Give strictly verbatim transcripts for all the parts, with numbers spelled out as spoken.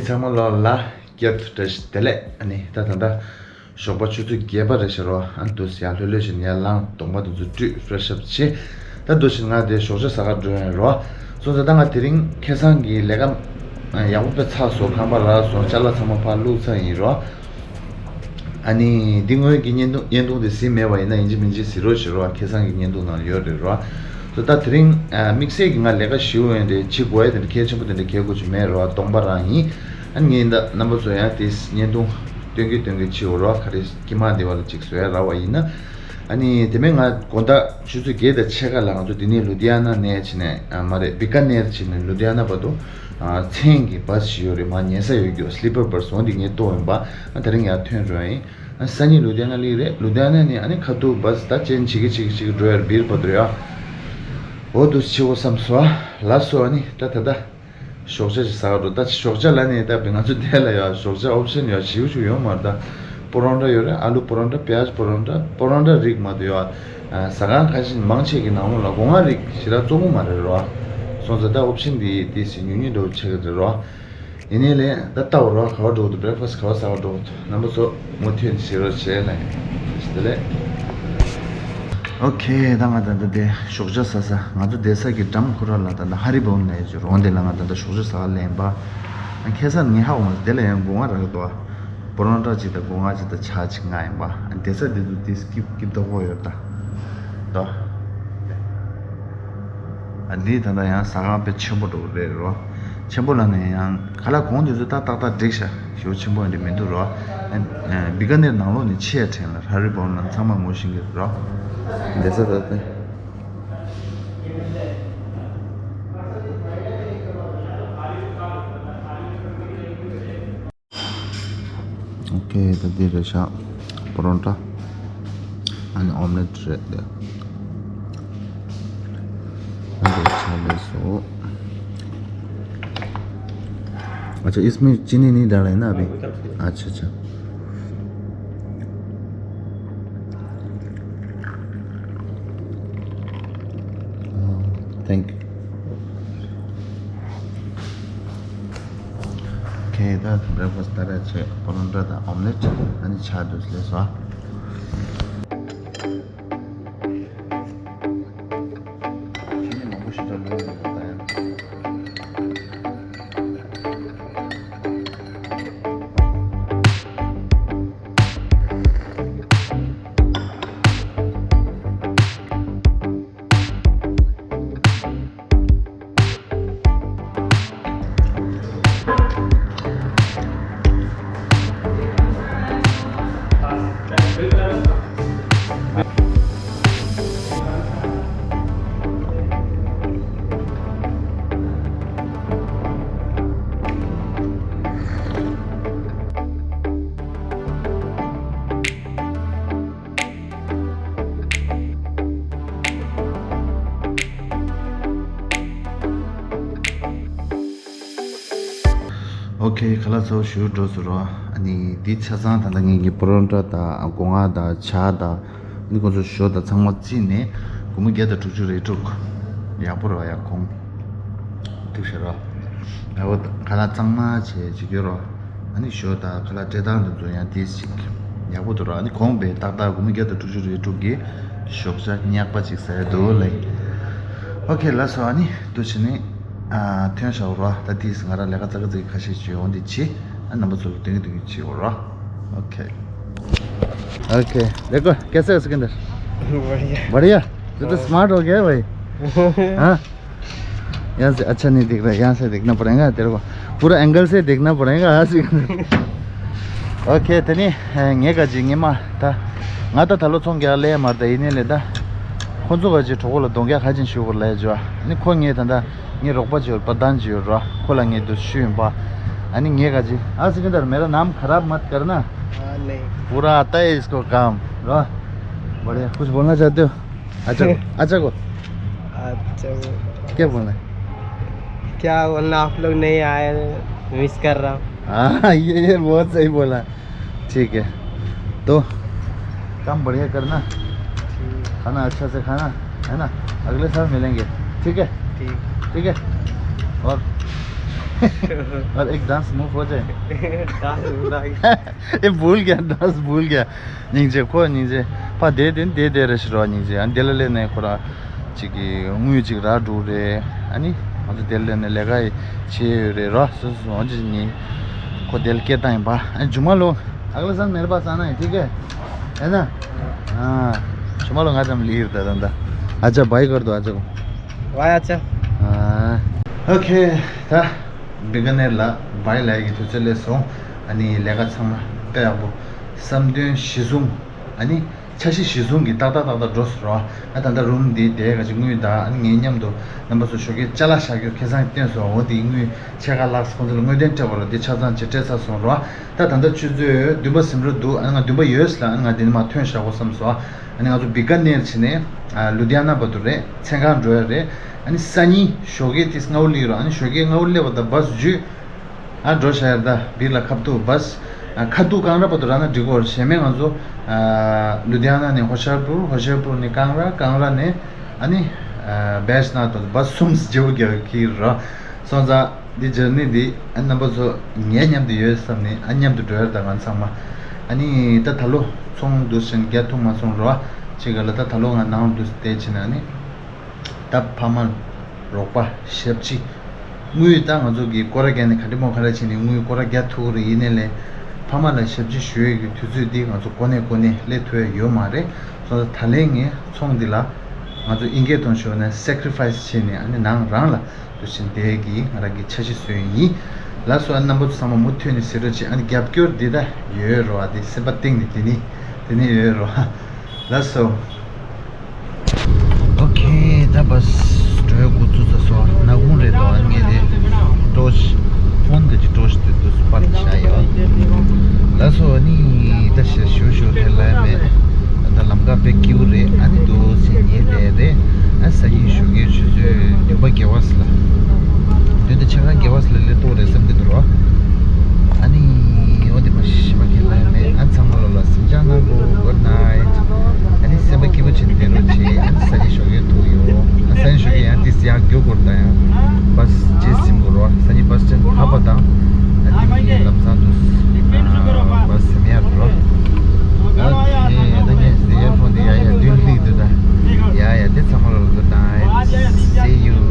ཚང་མ་ལོ་ལ་བསྐྱར་དུ་བཀྲ་ཤིས་བདེ་ལེགས། ཨ་ནི་ད་ད་ད་ཞོགས་པ་ཆུ་ཚོད་བརྒྱད་པ་རེད་ཤག་རོ། ཨ་འདུག་སེ་ཡར་ལྷོད་ལྷོད་བྱས་ནས་ཡར་ལངས། གདོང་པ་དེ་ཚོ་བཀྲུས། ཕེ་རེ་ཤི་ཨབ་བྱས། ད་འདུག་སེ་ང་དེ་ཞོགས་ཇ་ཟ་གར་འགྲོ་ཡིན་རོ། སོང་ཙང་ད་ང་དེ་རིང་ཁ་སང་གི་ལས་ཀ་ཡག་པོ་དཔེ་ཚར་སོང་། ཁང་པ་རག་སོང་། ཅ་ལག་ཚང་མ་ཕར་བླུགས་ཚར་ཡིན་རོ། ཨ་ནི་འདི་སྔོན་གྱི་བརྙན་ཐུང་བརྙན་ཐུང་དེ་གཟིགས་མེད་པ་ཡིན་ན་ཡིན་གཅིག་མིན་གཅིག་གཟིགས་རོགས་བྱེད་རོགས། ཁ་སང་གི་བརྙན་ཐུང་ནང་ཡོད་རེད་རོ། སོ་ད་དེ་རིང་ཨ་དམིགས་བསལ་གྱི་ང་ལས་ཀ་ཞེ་པོ་ཡོད་རེད། བྱེད་དགོས་ཡ་དེ་འདྲ་གལ་ཆེན་པོ་དེ་འདྲ་གལ་དགོས་ཀྱི་མེད་རོ། སྟོང་པ་རང་ཡིན། ཨ་ནི་ངས་ད་རྣམ་པ་ཚོ་ཡང་དེ་བརྙན་ཐུང་སྟོན་གྱི་སྟོན་གྱི་བྱེད་འོ་རོ། ག་རེ་ཀྱི་མ་འདི་བ་ལ་ཅིག་བཟོ་ཡ་རག་པ་ཡིན་ན། ཨ་ནི་དེ་མིན་ང་དགོང་དག་ཆུ་ཚོད་བརྒྱད་དང་ཕྱེད་ཀ་ལ་ང་ཚོ་འདི་ནས་ལུ་དྷི་ཡ་ན་ནས་ཕྱིན་ནས་ཨ་མ་རེད། བི་ཀ་ནེར་ཕྱིན་ནས་ལུ་དྷི་ཡ་ན་བར་དུ་ཨ་མཚན་གྱི་བཱས་ཞིག་ཡོད་རེད། མར་ཉལ་ས་ཡོད་རྒྱུ། སི་ལི་པར་བཱས། འོ་འདི་ངས་བཏོན་ཡིན་པ། ཨ་དེ་རིང་ཡར་ཐོན་འགྲོ་ཡིན། ཨ་སང་ཉིན་ལུ་དྷི་ཡ་ན་སླེབས་རེད། ལུ་དྷི་ཡ་ན་ནས་ཨ་ནི་ཁ་ཐུག་བཱས་ད་ཅན་བྱེད་ཀྱི་བྱེད་ཀྱི་བྱེད་ཀྱི་འགྲོ་ཡ་རེད། བིར་བར་དུ་རེད་ཨ། འོ་འདུག་སེ་བྱེད་དགོས་བསམ་སོང་ཨ། ལགས་སོ། ཨ་ནི་ད་ད་ད། ཞོགས་ཇ་ཞིག་ཟ་ག་འགྲོ། ད་ཞོགས་ཇ་ལ་ནི་ད་བི་ང་ཚོ་འདི་ལ་ཡོད་ཞོགས་ཇ་ཨོབ་ཤན་ཡོད་ཞེ་པོ་ཅིག་ཡོད་མ་རེད་ད། པོ་རོན་ཊ་ཡོད་རེད། ཨ་ལུ་པོ་རོན་ཊ། པི་ཡ་ཇ་པོ་རོན་ཊ། པོ་རོན་ཊ་རིགས་མ་གཏོགས་ཡོད། ཨ་ཟ་ཁང་ཁ་ཤས་མང་ཆེ་གི་ནང་ལོགས་ལ་སྒོ་ང་རིགས་ཞེ་དྲག་བཙོང་གི་མ་རེད་རོ། སོང་ཙང་ད་ཨོབ་ཤན་འདི་ཏོག་ཙམ་ཉུང་ཉུང་འདྲ་བོ་ཆགས་ཀྱི་རེད་རོ། ཡིན་ནའི་ལས་ད་ལྟ་བ་རོ། ག་བ་འགྲོ་གི་འདུག་བྷི་རེག་ཕ་སི་ག་བ་ཟ་བ་འགྲོ་གི་འདུག་རྣམ་པ་ཚོ་མུ་མཐུད་ནས་བྱེད་རོགས་བྱེད་ལ་ཡིན། བདེ་ལེགས། ཨོ་ཁེ། ད་ང་ད་ལྟ་དེ་ཞོགས་ཇ་ཟ་ས། ང་ཚོ་བསྡད་ས་གི་འགྲམ་ཁོ་ར་ལ་ད་ལྟ་ཧ་རི་བོན་ལ་ཡོད་ཅིག་རོང་དེ་ལ་ང་ད་ལྟ་ཞོགས་ཇ་ཟ་ག་ལེན་པ། ཁ་སང་ངས་ཧ་གོ་མ་སོང་། དེ་ལ་ཡང་སྒོ་ང་རག་གི་འདུག་པོ་རོན་ཊ་ཅིག་དང་སྒོ་ང་ཅིག་དང་ཇ་ཅིག་མངགས་ཡིན་པ། བསྡད་ས་དེ་ཚོ་དེ་སྐྱིབ་སྐྱིབ་ཏོག་ཧོ་ཡོད་ད། ད། ཨ་འདི་ད་ལྟ་ཡང་ཟ་ཁང་དཔེ་ཆེན་པོ་འདྲ་བོ་རེད་རོ། ཆེན་པོ་ལ་ནས་ཡང་ག་ལ་གོང་དེ་ཚོ་ད་ཏག་ཏག་འགྲིག་ཤག་ཞེ་པོ་ཆེན་པོ་འདི་མི་འདུག་རོ། ཨ་བི་ཀ་ནེར་ནང་ལོགས་ནས་ཆེ་དྲན་ལ་ཧ་རི་བོན་ལ་ཚང་མ་ངོ་ཤེས་ཀྱི་རོ། བསྡད་ས་ད་ལྟ། ཨོ་ཁེ། ད་འདི་རེད་ཤག་པོ་རོན་ཊ། ཨ་ནི་ཨོམ་ལེཊ་རེད་དེ། ཨ་འདི་ཆ་ལེ་སོ། अच्छा, इसमें चीनी नहीं डाला है ना अभी? अच्छा, अच्छा। Thank you. ཁེ། ད་བྷི་རེག་ཕ་སི་ད་རེས་བྱས། པོ་རོན་ཊ་དང་ཨོམ་ལེཊ། ཨ་ནི་ཇ་འདུག་སེ་ལེན་སོང་ཨ། ཁྱེད་ནི་མང་པོ་ཞིག་འདྲ་ལོས་ཡོད་ད་ཡང་། ཨོ་ཁེ། ཁ་ལག་ཚ་བོ་ཞུ་འགྲོ་ཟེར་རོ། ཨ་ནི་འདི་ཆ་ཚང་ད་ལྟ་ངེད་ཀྱི་པོ་རོན་ཊ་དང་སྒོ་ང་དང་ཇ་དང་ཨ་ནི་ཁོང་ཚོ་ཞོ་དང་ཚང་མ་བརྩིས་ནས་སྒོར་མོ་བརྒྱ་དང་དྲུག་ཅུ་རེ་དྲུག་ཡག་པོ་རོ། ཡག་གོང་ཐུག་ཤག་རོ། ཡག་པོ། ཁ་ལག་གཙང་མ་བྱས་བྱེད་རྒྱུ་རོ། ཨ་ནི་ཞོ་དང་ཁ་ལག་སྤྲད་སྟངས་དེ་ཚོ་ཡང་ཏོག་ཙམ་ཡག་པོ་འདུག་ར། ཨ་ནི་གོང་དཔེ་ཏག་ཏག་སྒོར་མོ་བརྒྱ་དང་དྲུག་ཅུ་རེ་དྲུག་གི་ཞོགས་ཇ་ཉག་པ་ཅིག་ཟ་ཡ་འདུག་ལེ། ཨོ་ཁེ། ལགས་སོ། ཨ་ནི་འདུག་བྱས་ནས་ཨ་ཐོན་བཞག་ར། ད་ཏོག་ཙམ་ང་རང་ལས་ཀ་ཙག་ཙིག་ཁ་ཤས་བྱས། འོ་འདི་བྱས། ཨ་རྣམ་པ་ཚོ་ལ་སྟོན་གྱི་སྟོན་གྱི་བྱེད་འོ་ར། ཨོ་ཁེ། ཨོ་ཁེ། देखो कैसे हो सिकंदर? बढ़िया। बढ़िया? तू तो स्मार्ट हो गया भाई। हाँ? यहाँ से अच्छा नहीं दिख रहा है, यहाँ से देखना पड़ेगा तेरे को, पूरा एंगल से देखना पड़ेगा। हाँ, ཨོ་ཁེ། དེ་ནི་ངས་ག་ཅིག་ངས་མ་ད་ང་ད་ད་ལོ་ཚོང་རྒྱག་ལས་མ་རེད་ད། ཡིན་ནའི་ལས་ད་ཁོ་ཚོ་ག་ཅིག་གྲོགས་པོ་ལ་གདོང་རྒྱག་ཁ་ཅིག་ཞུ་དགོས་ལས་ཅོ། ཨ་ནི་ཁོ་ངས་ད་ད་ངའི་རོགས་པ་ཅིག་ཡོད་པ་དང་ཅིག་ཡོད་ར། ཁོ་ལ་ངས་འདུག་ཞུས་ཡིན་པ། ཨ་ནི་ངས་ག་ཅིག་ཨ་सिकंदर, मेरा नाम खराब मत करना। हाँ, नहीं। पूरा आता है इसको काम। वाह, बढ़िया। कुछ बोलना चाहते हो? अच्छा को, अच्छा को। अच्छा को। क्या बोलना है? क्या बोलना, आप लोग नहीं आए, मिस कर रहा हूँ। हाँ, ये, ये बहुत सही बोला। ठीक है, तो काम बढ़िया करना, ठीक। खाना अच्छा से खाना, है ना? अगले साल मिलेंगे, ठीक है? ठीक। ठीक है, और और एक डांस मूव हो जाए। डांस मूव आ गया। ये भूल गया, डांस भूल गया। སྙིང་རྗེ། ཁོ་སྙིང་རྗེ། ཕ་དེ་དེ་དེ་དེ་རེ་ཞིག་རོ། སྙིང་རྗེ། ཨ་ནི་དེ་ལ་སླེབས་ནས་ཁོ་ར་ཅིག་གི་དངུལ་ཅིག་རག་འགྲོ་རེད། ཨ་ནི་ང་ཚོ་དེ་ལ་སླེབས་ནས་ལས་ཀ་བྱེད་ཡོད་རེད་རོ། སོ་སོ་འོན་ཅི་ནི་ཁོ་དེ་ལ་སྐད་བཏང་ཡིན་པ། ཨ་ནི་ཇུ་མ་ལོ། अगले साल मेरे पास आना है, ठीक है? है ना? हाँ। ཇུ་མ་ལོ། ང་ཚོ་ལི་ཡིར་ད་ད་ད། अच्छा बाय कर दो, अच्छा को। बाय। अच्छा। हाँ। ओके। ད་བི་ཀ་ནེར་ལ་བའི་ལ་ཡི་དུས་ཚོད་སླེབས་སོང་། ཨ་ནི་ལས་ཀ་ཚང་མ་དཔེ་ཡག་པོ། བསམ་དོན་གཞི་བཟུང་། ཨ་ནི་འཆར་གཞི་གཞི་བཟུང་གི་ཏག་ཏག་ཏག་ཏག་འགྲོ་སོང་རོ། ཨ་ད་ལྟ་རུམ་འདི་དེ་ག་ཅིག་དངུལ་ད། ཨ་ནི་ངའི་མཉམ་དུ་རྣམ་པ་ཚོ་ཞོགས་ཀས་ཅ་ལག་བཞག་རྒྱུ་ཁེ་བཟང་བཏོན་སོང་། འོ་དེའི་དངུལ་ཕྱེད་ཀ་ལྷག་ཁོང་ཚོ་ལ་དངུལ་འདེད་སྤྲད་པ་རོ། དེ་ཆ་ཚང་ཅིག་སྤྲད་ཚར་སོང་རོ། ད་ད་ལྟ་ཆུ་ཚོད་བདུན་པ་ཟིན་འགྲོ་འདུག་ཨ་ནི་ང་བདུན་པ་ཡོལ་ལ། ཨ་ནི་ང་དེ་ནས་མར་ཐོན་བཞག་གོ་བསམ་སོང་། ཨ་ནི་ང་ཚོ་བི་ཀ་ནེར་ཕྱིན་ནས་ཨ་ལུ་དྷི་ཡ་ན་བར་དུ་རེད། མཚན་གང་འགྲོ་ཡ་རེད། ཨ་ནི་སང་ཉིན་ཞོགས་ཀས་དེ་སྔ་པོ་སླེབས་རོགས། ཨ་ནི་ཞོགས་ཀས་སྔ་པོ་སླེབས་པ་དང་བཱས་བརྒྱུད་ཨ་འགྲོ་བཞག་ཡ་རེད། ད་བིར་ལ་ཁ་ཐུག་བཱས། ཨ་ཁ་ཐུག་ཀང་ར་བར་དུ་རག་ན་འགྲིག་གོ། གཞན་མེད་ང་ཚོ་ཨ་ལུ་དྷི་ཡ་ན་ནས་ཧོ་ཤར་པུར། ཧོ་ཤར་པུར་ནས་ཀང་ར། ཀང་ར་ནས་ཨ་ནི་ཨ་བེ་ཤ་ནཱཐ་བར་དུ་བཱས་གསུམ་བརྗེ་པོ་རྒྱག་གི་རོ། སོང་ཙང་འདི་ཇར་ནི་འདི་ཨ་རྣམ་པ་ཚོ་ངའི་མཉམ་དུ་ཡོད་བསམ་ནས། ཨ་མཉམ་དུ་འགྲོ་ཡ་རེད། ད་ང་ཚང་མ་ཨ་ནི་ད་ད་ལོ་ཚོང་འདུག་སེ་རྒྱག་ཐུབ་མ་སོང་རོ། ཅིག་ག་ལ་ད་ད་ལོ་ང་ནང་འདུག་སེ་བསྡད་ཕྱིན་ནས་ཨ་ནི་ད་ཕ་མ་རོགས་པ་ཞབས་ཕྱི། དངུལ་ད་ང་ཚོ་གི་སྐོར་ར་རྒྱག་ནས་ག་འདྲ་མོ་ག་འདྲ་བྱས་ནས་དངུལ་སྐོར་ར་རྒྱག་ཐུབ་ཀྱི་རེད། ཡིན་ནའི་ལས་ཕ་མ་ལ་ཞབས་ཕྱི་ཞུ་ཡས་ཀྱི་དུས་ཚོད་འདི་ང་ཚོ་གོ་གནས་གོ་གནས་སླེབས་ཐུབ་ཡ་ཡོད་མ་རེད། སོང་ཙང་ད་ལན་ངས་ཚོང་འདི་ལ་ང་ཚོ་ཨིན་སྐད་ཐོག་ཞུ་ན་སེ་ཀ་རི་ཕའི་སི་བྱས་ནས་ཨ་ནི་ནང་རང་ལ་འདུག་སེ་བསྡད་ཀྱི་ང་རང་གི་འཆར་གཞི་བཟོས་ཡིན། ལགས་སོ། ཨ་རྣམ་པ་ཚོ་ཚང་མ་མུ་མཐུད་ནས་གཟིགས་རོགས་བྱེད། ཨ་ནི་རྒྱབ་སྐྱོར་འདི་ད་ཡོད་རོགས། ཨ་འདི་སེམས་པ་གཏིང་ནས་དེ་ནི་དེ་ནི་ཡོད་རོགས། ལགས་སོ། ཨོ་ཁེ། ད་བཱས་འགྲོ་ཡ་འགོ་བཙུགས་ཚར་སོང་། ནག་ཁུང་རེད་དོ། ཨ་ངས་དེ་ཊོར་ཆི་ཕོན་གྱི་ཊོར་ཆི་དེ་འདུག་སེ་སྤར་བཞག་ཡོད། ལགས་སོ། ཨ་ནི་ད་ཞེ་ཞུ་ཞུ་ཐལ་ལ་མེད། ད་ལམ་ཁ་དཔེ་སྐྱིད་པོ་རེད། ཨ་ནི་འདུག་སེ་ཉལ་བསྡད་རེད། ཨ་སང་ཉིན་ཞོགས་ཀས་ཆུ་ཚོད་བདུན་པ་བརྒྱད་པ་ཙམ་ལ། བདུན་དང་ཕྱེད་ཀ་བརྒྱད་པ་ཙམ་ལ་སླེབས་ཐུབ་རེད་བསམ་གྱི་འདུག་རོ། ཨ་ནི་འོ་དེ་མ་ཤི་མ་ཁེ་ལ་མེད། ཨ་ཚང་མ་ལོ་ལ་སེམས་ཅན་ནང་གོ། Good night། ཨ་ནི་སེམས་པ་སྐྱིད་པོ་བྱས་ནས་བསྡད་རོགས་བྱེད། ཨ་ནི་སང་ཉིན་ཞོགས་ཀས་ཐུག་ཡོང་། ཨ་སང་ཉིན་ཞོགས་ཀས་ཡང་ཏིས་ཡང་རྒྱུག་དགོས་ད། ཡང་བཱས་རྗེས་ཟིན་དགོས་རོ། སང་ཉིན་བཱས་སྟེན་བབས་པ་དང་། ཨ་ནི་ལམ་སང་དུ་ཨ་བཱས་ཟིན་ཡག་རོ། ཨོ་ཁེ། ད་ངས་ཟེར་ཡར་ཕོན་དེ་ཡ་ཡ་བདུན་ལྷིག་འདུག་ད། ཡ་ཡ་དེ་ཚང་མ་ལོ་ལ་good night། See you།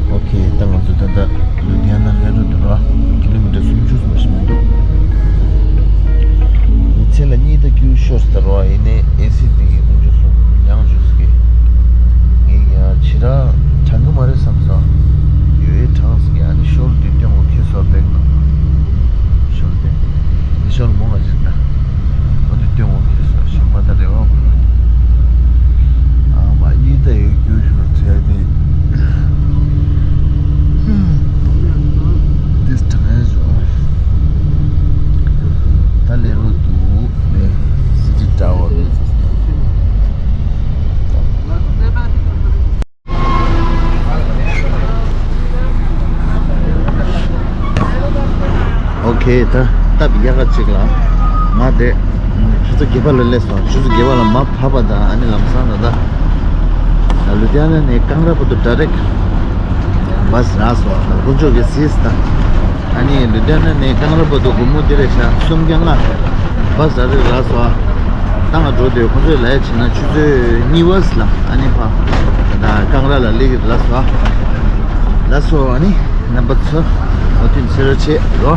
ཨོ་ཁེ། ད་ང་ཚོ་ད་ལྟ་ལུ་དྷི་ཡ་ན་སླེབས་འགྲོ་འདུག་ར། ཀི་ལོ་མི་ཊར་སུམ་ཅུ་ཙམ་ཞིག་མི་འདུག་ཚེ་ལ་གཉིད་ད་ཀྱུ་ཤོར་སྟེ་ར། ཡིན་ནའི་ཨེ་སི་དེ་ཡི་དཀོན་མཆོག་གསུམ་མྱང་བཅུག་ཟེར་གི། ངས་ཡང་ཕྱི་ར་གྲང་གི་མ་རེད་བསམ་སོང་། ཡོད་ཡོད་གྲང་ཟེར་གི། ཨ་ནི་ཤོལ་དེ་སྟོན་དགོས་ཁེལ་སོང་། བེག་ནང་ཤོལ་དེ། འདི་ཤོལ་མོ་ང་ཟེར་ན། འོ་དེ་སྟོན་དགོས་ཁེལ་སོང་། ཞིམ་པ་ད་རེ་བ་གོ་ལ། ཨ་མ་གཉིད་ད་ཡོད་རྒྱུ་ཤོར་ཚེ་ཡ་དེ། This time is off. ད་ལས་རོགས་འདུག་ནས་སི་ཊི་ཊ་ཝར་ནས། ཨོ་ཁེ། ད་སྟབས་ཡག་ག་ཅིག་ལ་ང་དེ་ཆུ་ཚོད་བརྒྱད་པ་ལ་སླེབས་སོང་། ཆུ་ཚོད་བརྒྱད་པ་ལ་མར་བབས་པ་དང་། ཨ་ནི་ལམ་སང་ད་ལྟ་ལུ་དྷི་ཡ་ན་ནས་ཀང་ར་བར་དུ་ཌའི་རེག་བཱས་རག་སོང་། དཀོན་མཆོག་གི་གཟིགས་ད། ཨ་ནི་ལུ་དྷི་ཡ་ན་ནས་ཀང་ར་བར་དུ་སྒོར་མོ་དེ་རེད་ཤག་སུམ་བརྒྱ་ལྔ། བཱས་ཌའི་རེག་རག་སོང་། ད་ང་འགྲོ་དུས་ཁོང་ཚོས་ལབ་ཡ་བྱས་ན་ཆུ་ཚོད་གཉིས་པ་ལ་ཨ་ནི་ཕར་ད་ཀང་ར་ལ་སླེབས་ཀྱི་རེད་ལབ་སོང་། ལགས་སོ། ཨ་ནི་རྣམ་པ་ཚོ་མུ་མཐུད་གཟིགས་རོགས་བྱེད་རོ།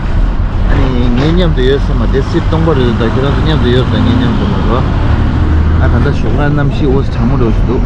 ཨ་ནི་ངའི་མཉམ་དུ་ཡོད་ས་མ་དེ་སི་ཊི་སྟོང་པ་རེད་འདུག་ད་ཁྱེད་རང་ཚོ་མཉམ་དུ་ཡོད་རེད། ད་ངའི་མཉམ་དུ་ལ་རོ། ཨ་ད་ལྟ་ཞོགས་ཀ་གནམ་གཤིས་འོ་གྲང་མོ་འགྲོ་བཞིན་འདུག་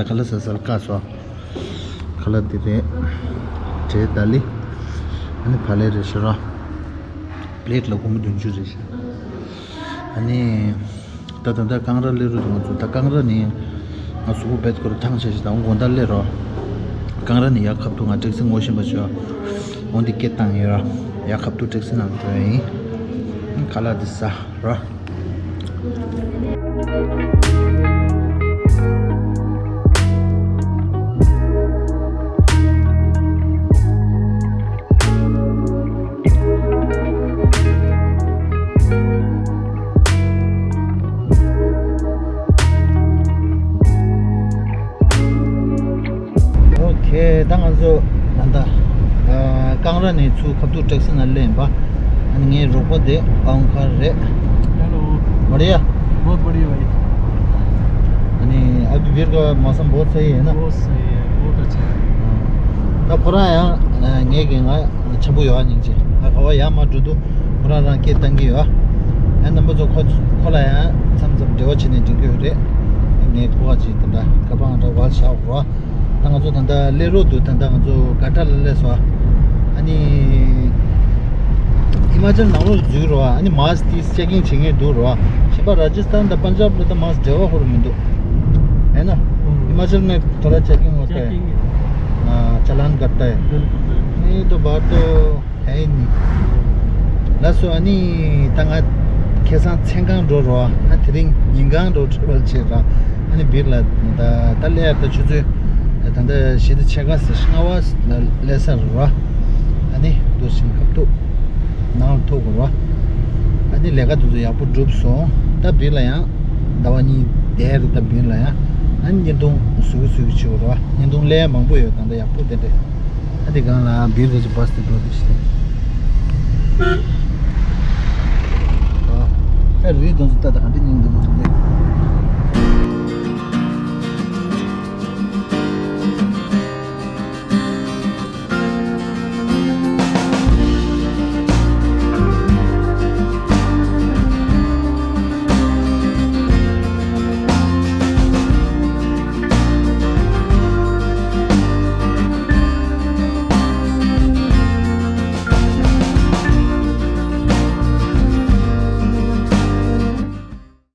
ཁ་ལག་ཟ་སར་བཀག་སོང་། ཁ་ལག་འདི་རེད། འབྲས་དང་ལི། ཨ་ནི་བག་ལེབ་རེད་ཤག་ར། པི་ལེཊ་ལ་སྒོར་མོ་བདུན་ཅུ་རེད་ཤག། ཨ་ནི། ད་ད་ལྟ་ཀང་ར་སླེབས་རོགས་དུ་མ་ཚུགས། ད་ཀང་ར་ནི་ང་གཟུགས་པོ་རྦད་ཁོ་ར་ཐང་ཆད་ཤག། ད་འོང་དགོང་དག་སླེབས་རོགས། ཀང་ར་ནི་ཡ་ཁ་ཐུག་ང་ཊེག་སི་ངོ་ཤེས་པ་ཅིག་ཡོད། འོང་འདི་སྐད་བཏང་ཡོད་ར། ཡ་ཁ་ཐུག་ཊེག་སི་ནང་འགྲོ་ཡ་ཡིན། ཁ་ལག་འདི་ཟ་ར། ཨོ་ཁེ། ད་ང་ཚོ་ད་ལྟ་ཀང་ར་ནས་ཚུར་ཁ་ཐུག་ཊེག་སི་ནང་སླེབས་པ། ཨ་ནི་ངའི་རོགས་པ་དེ་ཨང་ཁ་རེད། हेलो। बढ़िया। बहुत बढ़िया भाई। ཨ་ནི་अभी भीड़ का मौसम बहुत सही है ना? बहुत सही है, बहुत अच्छा है। ད་ཁོ་རང་ཡང་ངས་ཀྱི་ང་འཆམ་པོ་ཡོད་སྙིང་རྗེ། ང་ག་བ་ཡར་མར་འགྲོ་དུས་ཁོ་རང་རང་སྐད་བཏང་གི་ཡོད། ཨ་རྣམ་པ་ཚོ་ཁོ་ཁོ་ལ་ཡང་མཚམས་མཚམས་འབྲེལ་བ་བྱས་ནས་འགྲིག་གི་ཡོད་རེད། ངས་ཁོ་བ་ཅིག་དེ་འདྲ་ཀ་པང་འདྲ་བ་བཞག་རོགས། ད་ང་ཚོ་ད་ལྟ་སླེབས་རོགས་འདུག། ད་ལྟ་ང་ཚོ་ག་ཏྲ་ལ་སླེབས་སོང་། ཨ་ནི་ཧི་མ་ཅལ་ནང་ལོགས་འཛུལ་རོགས། ཨ་ནི་མཱསི་དེ་ཅེག་ཨིན་བྱེད་མཁན་འདུག་རོགས། གཞན་པ་ར་ཇི་སི་ཐན་དང་པན་ཇབ་ལ་ད་མཱསི་འབྲེལ་བ་ཁོ་རང་མི་འདུག། ཨེ་ན། ཧི་མ་ཅལ་མེ་ཐོ་ར་ཅེག་ཨིན་ཧོ་ཏ་ཧེ། ཨ་ཅ་ལན་ཀར་ཏ་ཧེ། ལགས་སོ། ཨ་ནི་ད་ང་ཁ་སང་མཚན་གང་འགྲོ་རོགས། ཨ་དེ་རིང་ཉིན་གང་འགྲོ་ཁྲི་བལ་ཆེ་ར། ཨ་ནི་བིར་ལ་ད་ད་སླེབས་ཡ་ད་ཆུ་ཚོད་ད་ལྟ་བཞི་དང་ཕྱེད་ཀ་ཟེར་ལྔ་བ་ལ་སླེབས་ས་རེད་ར། ཨ་ནི་འདུག་སེ་ཁ་ཐུག་ནང་ལ་ཐུག་དགོས་ར། ཨ་ནི་ལས་ཀ་དེ་ཚོ་ཡག་པོ་འགྲུབ་སོང་། ད་བིར་ལ་ཡང་ཟླ་བ་གཉིས་བསྡད་རེད། ད་བིར་ལ་ཡང་ཨ་ནི་བརྙན་ཐུང་བཟོ་གི་བཟོ་གི་བྱེད་དགོས་ར། བརྙན་ཐུང་ལས་མང་པོ་ཡོད། ད་ལྟ་ཡག་པོ་དེ་འདྲས། ཨ་དེ་སྒང་ལ་བིར་ག་ཅིག་བྷ་སི་དེ་འགྲོ་དེ་ཤི་དེ། ཨ་རི་དང་ཚོ་ལྟ་ད་ག་འདྲ་སྙིང་འདུག་མ་འདུག་ལེ།